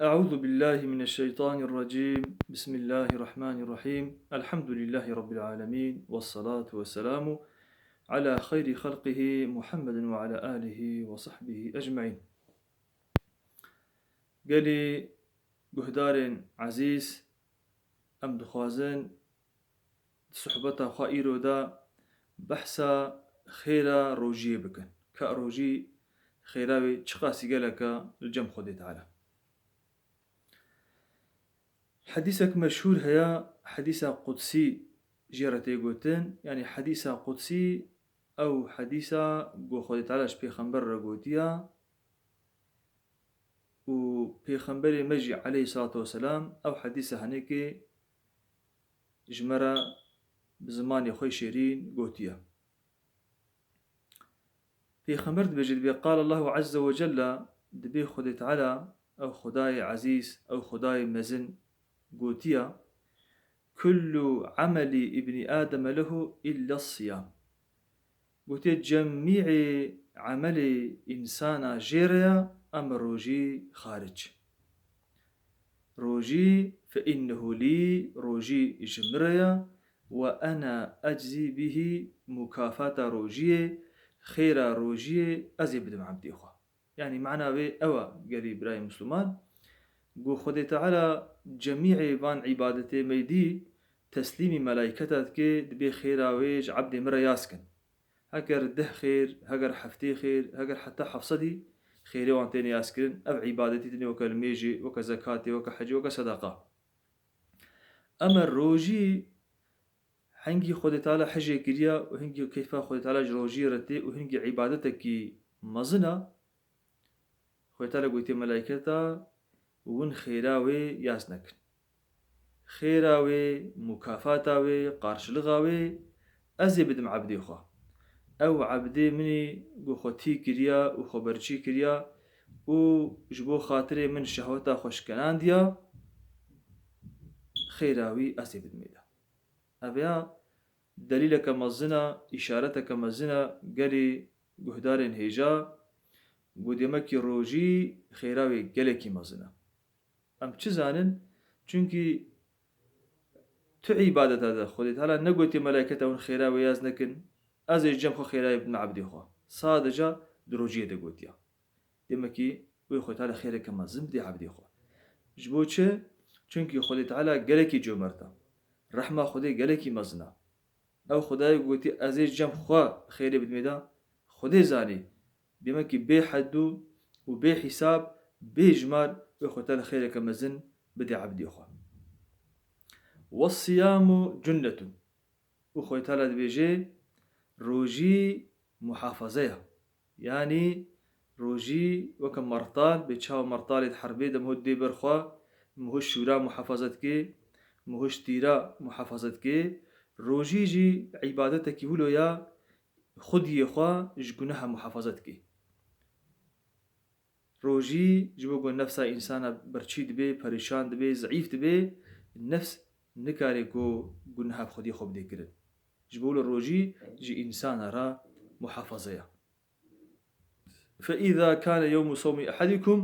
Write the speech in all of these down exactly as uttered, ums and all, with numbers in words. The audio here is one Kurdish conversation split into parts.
أعوذ بالله من الشيطان الرجيم. بسم الله الرحمن الرحيم. الحمد لله رب العالمين. والصلاة والسلام على خير خلقه محمد وعلى آله وصحبه أجمعين. Gelî guhdarên ezîz, em dixwazin di sohbeta xwe îro de behsa xêra rojiyê bikin. Ka rojî xêra wê çiqasî gelek e li cem Xwedê Teala. Hedîsek meşhûr heye, hedîsa qudsî jê re tê gotin. Yanî hedîsa qudsî ew hedîsa ku Xwedê Teala ji pêxember re gotiya û pêxemberê me jî aleyhissalatu vesselam ew hedîsa henekê ji me re bi zimanê xwe şêrîn gotiye. Pêxember dibêje, dibê, قال الله عز وجل, dibê Xwedê Teala, ew Xwedayê ezîz, ew Xwedayê mezin gotiye, كل عمل ابن آدم له إلا الصيام. Gotiye, cemîê emelê însana jê re ye, em rojî xaric. Rojî, فإنه لي, rojî ji min re ye, وأنا أجزي به, mukafata rojiyê, xêra rojiyê ez ê bidim ebdê xwe. Yanî mana wê ew e, gelî birayê Misliman, ku Xwedê Teala cemîê van îbadetê meydî teslîmî melayketa dike, dibê xêra wê ji ebdê min re yaz kin. Heger deh xêr, heger heftê xêr, heger heta heft sedî xêrê wan têne yazkirin, ev îbadetî têne weke nimêjê, weke zekatê, weke hecê, weke sedeqa. Ema rojî, hingî Xwedê Teala hejê kiriya û hingî keyfa Xwedê Teala ji rojiyê re tê û hingî îbadetekî mezin e, Xwedê Teala gotiye melayketa, win xêra wê yaz nekin. Xêra wê, mukafata wê, qarşilixa wê, ez ê bidim ebdê xwe. Ew ebdê min î ku xwe tî kiriya û xwe berçî kiriya û ji bo xatirê min şehweta xwe şikenandiya, xêra wî ez ê bidim ê de. Ev ya delîleke mezin e, îşareteke mezin e, gelî guhdarên hêja, ku demekî rojî xêra wê gelekî mezin e. Em çi zanin? Çunkî tu îbadeta de Xwedê Teala negotiye melayketa hûn xêra wê yaz nekin, ez ê cem xwe xêra wê bidim ebdê xwe. Sadece di rojiyê de gotiya. Demekî wê Xwedê Teala xêreke mezin bidê ebdê xwe. Ji bo çi? Çunkî Xwedê Teala gelekî comert e. Rehma Xwedê gelekî mezin e. Ew Xwedayê ku gotî, ez ê cem xwe xêrê bidimê de, Xwedê zanî. Demekî bê heddû û bê hîsab, bê jimar wê Xwedê Teala xêreke mezin bidê ebdê xwe. والصيام جنة. Û Xwedê Teala dibêje, rojî muhafaze ye. Yanî rojî weke mertal, bê çawa mertalê di herbê de miho dê ber xwe, miho şûra muhafaze dike, miho ji tîra muhafaze dike. Rojî jî îbadetekî wilo ya, xwediyê xwe ji guneha muhafaze dike. Rojî ji bo ku nefsa însana birçî dibe, perîşan dibe, zeîf dibe, nefs nikare ku guneha bi xwediyê xwe bidê kirin. Ji bo wilo rojî ji însana re muhafaze ye. فإذا كان يوم صوم أحدكم,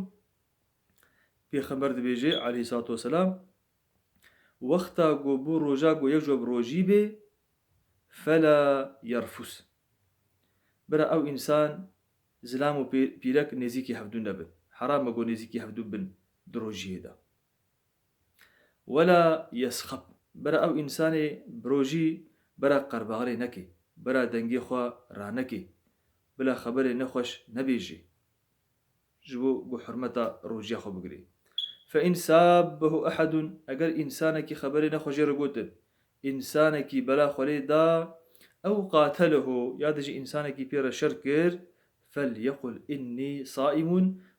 Pêxember dibêje, aleyhissalatu vesselam, wexta ku bû roja ku yek ji we bi rojî bê, فلا يرفث. Bira ew însan, zilam û pê-, pîrek nêzîkî hevdû nebin. Heram e ku nêzîkî hevdû bin di rojiyê de. ولا يصخب. Bira ew însanê bi rojî bira qerbaxirê neke, bira dengê xwe raneke, bila xeberê nexweş nebêje. Ji bo ku hurmeta rojiya xwe bigirê. فإن سابه أحد, eger însanekî xeberê nexweş jê re gotin, însanekî bela xwe lê da, أو قاتله, ya de jî însanekî pê re şer kir, فليقل إني صائم,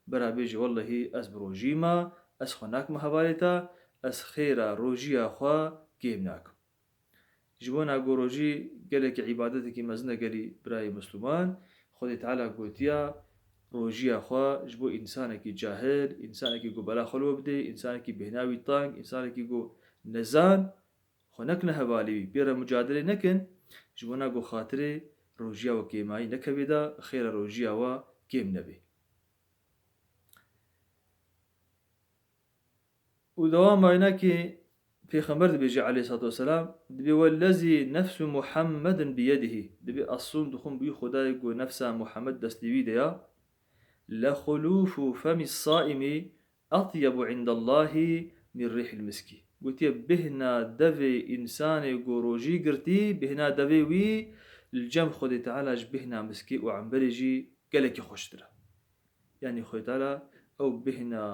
bira bêje, wellehî ez bi rojî me, ez xwe nakime hevalê te, ez xêra rojiya xwe kêm nakim. Ji bona ku rojî gelekî îbadetekî mezin e gelî birayê Misliman, Xwedê Teala gotiya, rojiya xwe ji bo însanekî cahil, însanekî ku bela xwe li we bidê, însanekî bêhna wî teng, însanekî ku nezan, xwe nekine hevalê wî, pê re mucadelê nekin, ji bona ku xatirê rojiya we kêmayî nekevê de, xêra rojiya we kêm nebê. Û dewama wênakê Pêxember dibêje aleyhissalatu vesselam, dibê: "Wellezî nefsu Muhammedin biyedihî." Dibê: "Ez sond dixwim bi wî Xwedayê ku nefsa Muhammed destê wî de ya. Lexulûfu femî saîmî etyebu indallahî min rîhil miskî." Gotiye: "Bêhna devê însanê ku rojî girtî, bêhna devê wî li cem Xwedê Teala ji bêhna miskê û emberê jî gelekî xweştir e." Yanî Xwedê Teala ew bêhna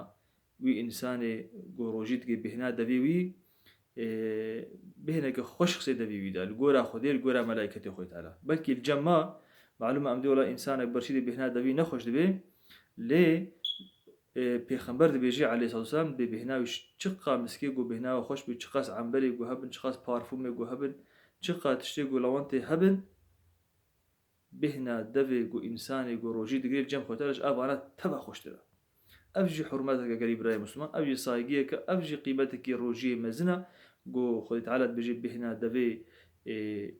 wî însanê ku rojî dike, bêhna devê wî, e, bêhneke xweş xise devê wî de, li gora Xwedê, li gora melayketê Xwedê Teala. Belkî li cem me, malûm e, em dê wela însanek berçî dê bêhna devî nexweş dibe, lê, e, Pêxember dibêje aleyhissalatu vesselam, dê bêhna wî çiqa miskê ku bêhna wî xweş bê, çiqas emberê ku hebin, çiqas parfumê ku hebin, çiqa tiştê ku lewentê hebin, bêhna devê ku însanê ku rojî digire li cem Xwedê Teala ji evana teva xweştir e. Ev jî hurmeteke gelî birayê Misliman, ev jî saygiyeke, ev jî qîmetekî rojiyê mezin e ku Xwedê Teala dibêje bêhna devê, e,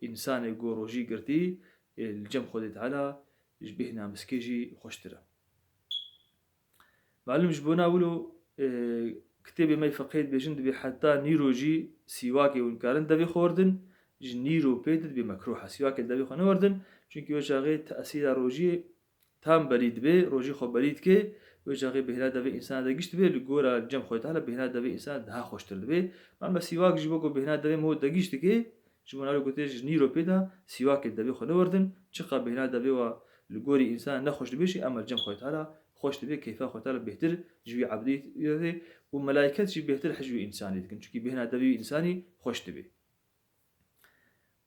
însanê ku rojî girtî, e, li cem Xwedê Teala ji bêhna miskê jî xweştir e. Malûm ji bona wilo, e, kitêbê me fiqhê dibêjin, dibê heta nîro jî sîwakê hûn karin devê xwe werdin, ji nîro pê de dibê mekruh e. Sîwakê devê xwe newerdin, çunkî wê çaxê tesîra rojiyê tam belî dibe, rojî xwe belî dike, wê çaxê bêhna devê însana de giş dibe, li gora cem Xwedê Teala bêhna devê însana daha xweştir dibe. Malûm e sîwak ji bo ku bêhna devê mo de giş dike, ji bo navê gotiye ji nîro pê de sîwakê devê xwe newerdin, çiqa bêhna devê wa li gorî însan nexweş dibe jî, ema li cem Xwedê Teala xweş dibe, keyfa Xwedê Teala bêhtir ji wî ebdî dibe û melayket jî bêhtir hej wî însanî dikin. Çunkî bêhna devê wî însanî xweş dibe.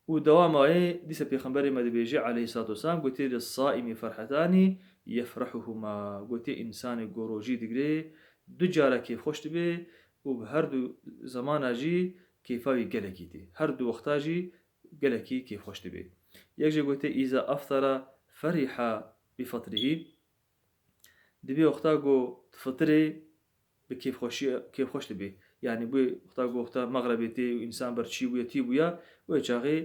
Û dewama wê dîsa Pêxemberê me dibêje aleyhissalatu vesselam, gotiye: "Lis-saîmi ferhetanî yefrehuhuma." Gotiye însanê ku rojî digire du cara kêfxweş dibe û bi her du zemana jî keyfa wî gelekî tê. Her du wexta jî gelekî kêfxweş dibe. Yek jê gotiye: "Îza eftara feriha bi fetrihî." Dibê wexta ku difitirê bi kêfxweşî, kêfxweş dibê. Yanî bûyê wexta ku wexta mexrebê tê û însan berçî bûye, tî bûye, wê çaxê,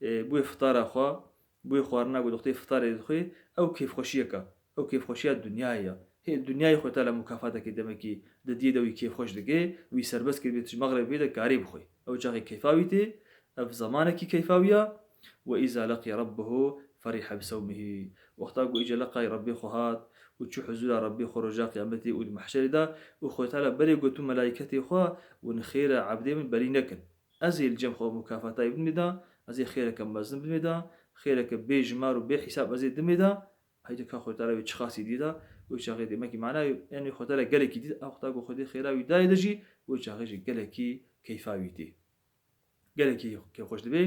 e, bûyê fitara xwe, bûyê xwarina ku wextê fitarê dixwê, ew kêfxweşiyeke, ew kêfxweşiya dinyayê ye. Hê dinyayê Xwedê Teala mukafatekê demekî didiyê de wî kêfxweş dike, wî serbest kiribê ji mexrebê de karê bixwê. Ew çaxê keyfa wî tê, ev zemanekî keyfa wî ya. "Ve îza leqî Rabbehu feriha bi sewmihî." Wexta ku îca leqay Rebbê xwe hat û çû huzûra Rebbê xwe roja qiyametê û di mehşerê de û Xwedê Teala berê got û melayketê xwe, "Win xêra ebdê min belî nekin. Ez ê li cem xwe mukafata wî bidimê de, ez ê xêreke mezin bidimê de, xêreke bê jimar û bê hîsab ez ê dimê de." Heyde ka Xwedê Teala wê çiqasî dî de, wê çaxê demekî mana, yanî Xwedê Teala gelekî dî, ew wexta ku Xwedê xêra wî dayê de jî, wê çaxê jî gelekî keyfa wî tê. Gelekî kêfxweş dibê.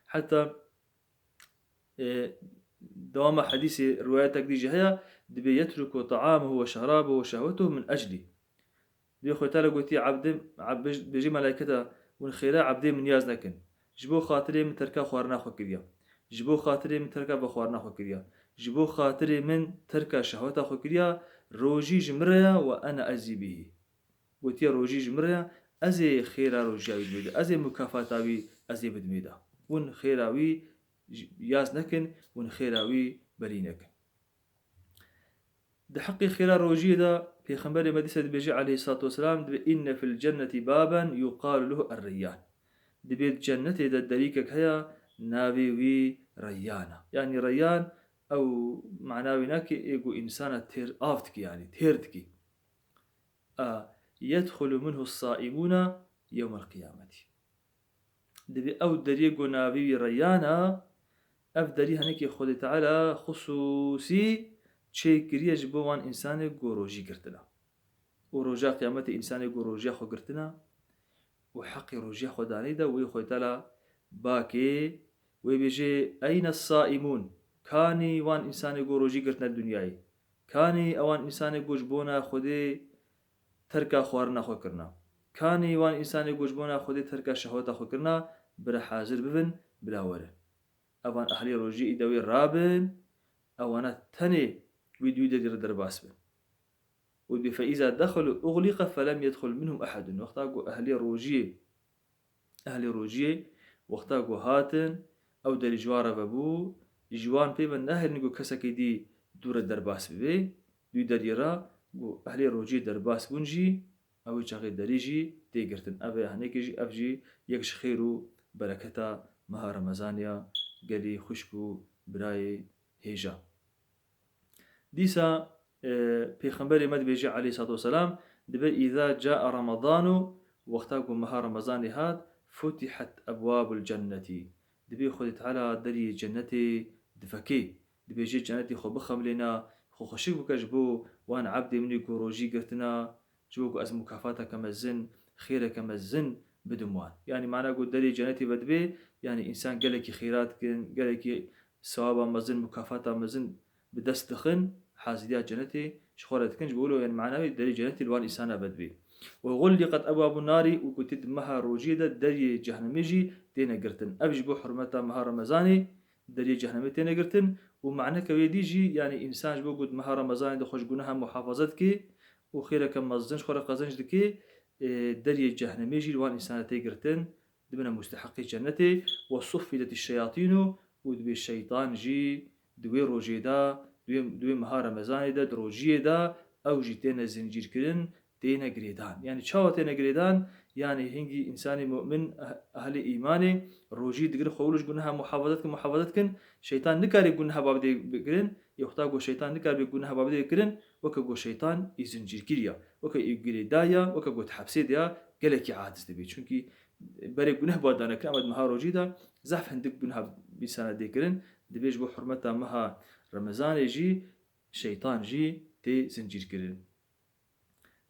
Heta, e, dewama hedîsê riwayetek dî jî heye, dibê: "Yetruku ta'amehu ve şerabehu ve şehwetehu min eclî." Dibê Xwedê Teala gotiye, "Ebdê, eb-, bêjê melayketa, win xêra ebdê min niyaz nekin. Ji bo xatirê min terka xwarina xwe kiriya. Ji bo xatirê min terka vexwarina xwe kiriya. Ji bo xatirê min terka şehweta xwe kiriya. Rojî ji min re ya ve ene eczî bihî." Gotiye, "Rojî ji min re ya, ez ê xêra rojiya wî bidimê de, ez ê mukafata wî ez ê bidimê de. Win xêra wî j-, yaz nekin, win xêra wî belî nekin." Di heqê xêra rojiyê de Pêxemberê me dîsa dibêje aleyhissalatu vesselam, dibê, "Inne fil cennetî baben yuqalu lehu er-Reyyan." Dibê di cennetê de derîkek heye, navê wî Reyyan e. Yanî Reyyan ew mana wê nake ê ku însana têr av dike, yanî têr dike. A, yedxulu minhu s-saimûne yewmel qiyameti. Dibê ew deriyê ku navê wî Reyyan e, ev derî henekê Xwedê Teala xusûsî çêkiriye ji bo wan însanê ku rojî girtine. Û roja qiyametê însanê ku rojiya xwe girtine û heqê rojiya xwe danê de, wê Xwedê Teala bakê, wê bêjê, "Eyne s-saimûn?" Kanî wan însanê ku rojî girtine dinyayê? Kanî ewan însanê ku ji bona Xwedê terka xwarina xwe kirina? Kanî wan însanê ku ji bona Xwedê terka şehweta xwe kirina, bira hazir bibin, bila werin. Evan ehlê rojiyê î dewê rabin, ewana tenê wî di wî derî re derbas bin. Û dibê, "Fe îza dexilû uxlîqe felem yedxul minhum ehedun." Wexta ku ehlê rojiyê, ehlê rojiyê wexta ku hatin, ew derî ji wan re vebû, ji wan pê ve neherîn ku kesekî dî dû re derbas bibe, dû deriyê re ku ehlê rojiyê derbas bûn jî, Ew ê çaxê derî jî tê girtin. Ev ê henekê jî, ev jî yek ji xêr û bereketa meha Remezanê ya, gelî xwişk û birayê hêja. Dîsa, e, Pêxemberê me dibêje aleyhissalatu vesselam, dibe, "Îza caa Ramadanu", wexta ku meha Remezanê hat, "futihat ebwabul cennetî", dibê Xwedê Teala deriyê cennetê divekê. Dibêje, "Cennetê xwe bixemlêna, xwe xweşik bike ji bo wan ebdê min ê ku rojî girtina, ji bo ku ez mukafateke mezin, xêreke mezin bidim wan." Yanî mana ku derê cennetê vedibê, yanî însan gelekî xêrat dikin, gelekî sewaba mezin, mukafata mezin bi dest dixin, haziriya cennetê ji xwe re dikin, ji bo wilo, yanî mana wê derê cennetê li wan însana vedibê. "Ve gulliqet ebwabun narî", û ku tê di meha rojiyê de deriyê cehnemê jî têne girtin. Ev ji bo hurmeta meha Remezanê deriyê cehnemê têne girtin û maneke wê dî jî, yanî însan ji bo ku di meha Remezanê de xwe ji guneha muhafaza dike û xêreke mezin ji xwe re qezenc dike, e, deriyê cehnemê jî li wan însana tê girtin, dibine musteheqê cennetê. "Ve suffidetî şeyatînu", û dibê şeytan jî di wê rojê de, di wê, di wê meha Remezanê de, di rojiyê de ew jî têne zincîrkirin, têne girêdan. Yanî çawa têne girêdan? Yanî hingî însanê mu'min, eh-, ehlê îmanê rojî digirin, xwe wilo ji guneha muhafaza dikin, muhafaza dikin. Şeytan nikare guneha babdê bikirin. Yê wexta ku şeytan nikare guneha babdê bikirin, weke ku şeytan î zincîrkirî ya, weke î girêdayî ya, weke ku di hepsê de ya, gelekî aciz dibê. Çunkî berê guneh ba dane kirin, ama di meha rojî de zehf hindik guneh bi însana dê kirin. Dibê ji bo hurmeta meha Remezanê jî şeytan jî tê zincîrkirin.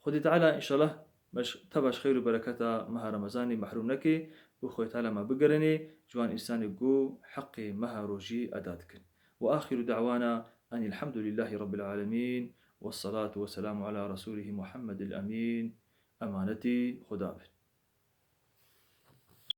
Xwedê Teala înşallah me ji, teva ji xeyr û bereketa meha Remezanê mehrûm neke û Xwedê Teala me bigerîne ji wan însanê ku heqê meha rojî eda dikin. Ve axiru da'wana enîl hemdulîllahî rabbil alemîn. Vessalatu vesselamu ala Resûlihî Muhammedil Emîn. Emanetî Xuda bin.